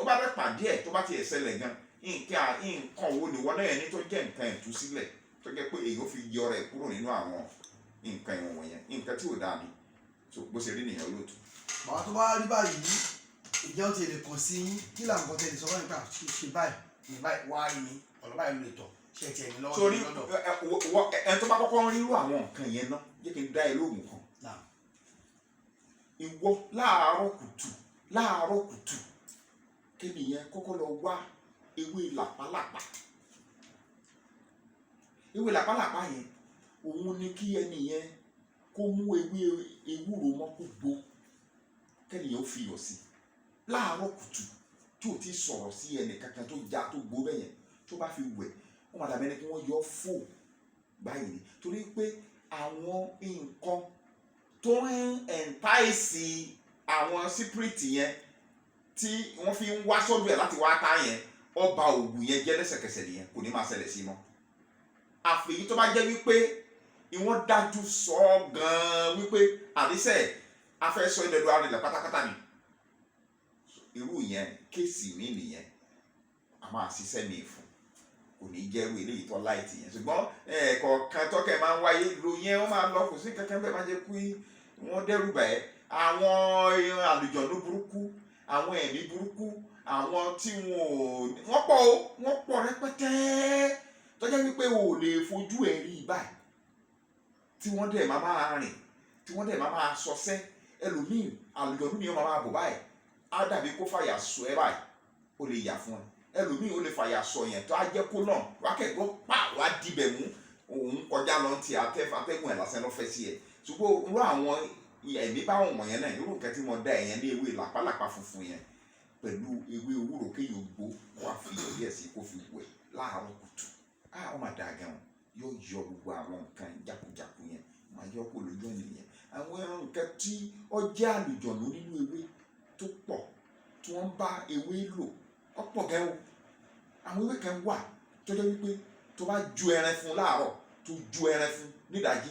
bá dẹ̀ pàdé ẹ̀, tó bá tiẹ̀ ṣẹlẹ̀ gan, nǹkan wo ni wọ́n náà ní tó jẹ́ nǹkan ìtúsílẹ̀, tó jẹ́ pé èyí ó fi yọ rẹ̀ kúrò nínú àwọn nǹkan ìwọ̀n wọ̀nyẹn, nǹkan tí ò dáa ni. So bó ṣe rí nìyẹn, olóòtú. Bàbá, tó bá rí báyìí, ìjẹ́ ó ti lè kàn sí yín? Kí làwọn nǹkan tẹ́ lè sọ fún mi pé ṣe ṣe báyìí ní báyìí, wá rí mi, ọ̀rọ̀ báyìí ló lè tọ̀ ṣe tiẹ̀ ní lọ́wọ́ Sórí ní lọ́dọ̀? ẹ tó bá kọ́kọ́ ń rírú àwọn nǹkan yẹn náà, jẹ́ kí n dá ẹ lóògùn kan. Náà. Ìwọ láàárọ̀ kùtù, láàárọ̀ kùtù, kéèyàn kọ́kọ́ lọ wá ewé làpálàpá. Ewé làpálàpá yẹn, òun ni kí ẹni yẹn kó mú ewé ewúro mọ́, kó gbó, kẹ́nìyàn ó fi iyọ̀ sí láàárọ̀ kùtù, tí ò ti sọ̀rọ̀ sí ẹnì kankan, tó já tó gbó bẹ́yẹn, tó bá fi wẹ̀, wọ́n máa dàbí ẹni kí wọ́n yọ fò báyìí ni, torí pé àwọn nǹkan tó ń entice àwọn spirit yẹn tí wọ́n fi ń wá sọ́dọ̀ ẹ̀ láti wá tá yẹn, ọba ògùn yẹn jẹ́ lẹ́sẹ̀kẹsẹ̀ nìyẹn, kò ní máa ṣẹlẹ̀ sí mọ́, àfẹ̀yí tó bá jẹ́ wípé ìwọ́n dájú sọ ọ́ gan-an wípé àdísẹ́ afẹ́ sọ ilẹ̀ arìnlẹ̀ pátápátá ni. Irú yẹn, case mi nìyẹn, a máa ṣiṣẹ́ mi fún, kò ní jẹ́ irú eléyìí tó light yẹn. Ṣùgbọ́n ẹ̀ẹ̀kọ̀ọ̀kan tọ́kẹ́ máa ń wáyé lo yẹn, wọ́n máa lọ, kò sí kankan bẹ́ẹ̀. Máa jẹ́ kí wọ́n dẹ́rù bà ẹ́. Àwọn àlùjọ̀nnú burúkú, àwọn ẹ̀mí burúkú, àwọn tí wọn ò, wọ́n pọ̀ o, wọ́n pọ̀ rẹpẹtẹ, tó jẹ́ wípé o ò lè fojú ẹ̀ rí báyìí, tí wọ́n dẹ̀ máa máa rìn, tí wọ́n dẹ̀ máa máa sọsẹ́. Ẹlòmíì, àlùjọ̀nnú ni wọ́n máa máa bò báyìí, á dàbí kó fàyà sọ ẹ báyìí, ó lè yà fún ẹ. Ẹlòmíì, ó lè fàyà sọ yẹn, tó á jẹ́ kó náà wá kẹ́gbọ́ pa wá dibẹ̀ mú, òun kọjá lọ ti atẹ́gùn ẹ̀ lásán ló fẹ́ sí ẹ. Ṣùgbọ́n irú àwọn ẹ̀mí báwọn wọ̀nyẹn náà, irú nǹkan tí mo dá ẹ̀yẹn ní ewé làpálàpá funfun yẹn pẹ̀lú ewé ewúro, kéèyàn gbó, kó wá fi iyọ̀ díẹ̀ sí, kó fi wẹ̀ láàárọ̀ kùtù, á ó máa dáa gan. Yóò yọ gbogbo àwọn nǹkan jákujáku yẹn, máa yọ kó lójú ọ̀nà yẹn. Àwọn nǹkan tí ó jẹ́ àlùjọ̀nù nínú ewé tó pọ̀ tí wọ́n ń bá ewé lò, ọ̀pọ̀ gan o. Àwọn ewé kan wà tó jẹ́ wípé tó bá ju ẹran fún láàárọ̀, tó ju ẹran fún nídàájí,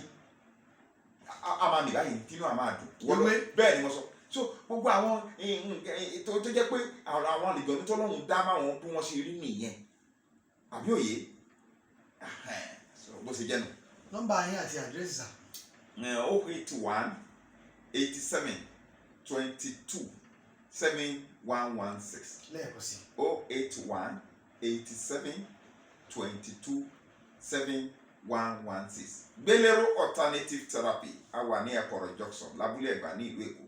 á máa mì báyìí, tínú á máa dùn. Ewé? Bẹ́ẹ̀ ni mo sọ. So gbogbo àwọn nǹkan tó jẹ́ pé àwọn àlùjọ̀nù tó lọ́hùn dá máwọn bí wọ́n ṣe rí nìyẹn, àbí òye? So bó ṣe jẹ́ nù. Nọ́mbà yín àti àdírẹ́sì, sà. 081 87 22 7116. Lẹ́ẹ̀kan sí. 081 87 22 7116. Gbélérò Alternative Therapy, a wà ní Ẹ̀kọ́rọ̀ Junction, lábúlé Ẹ̀gbá ní ìlú Èkó.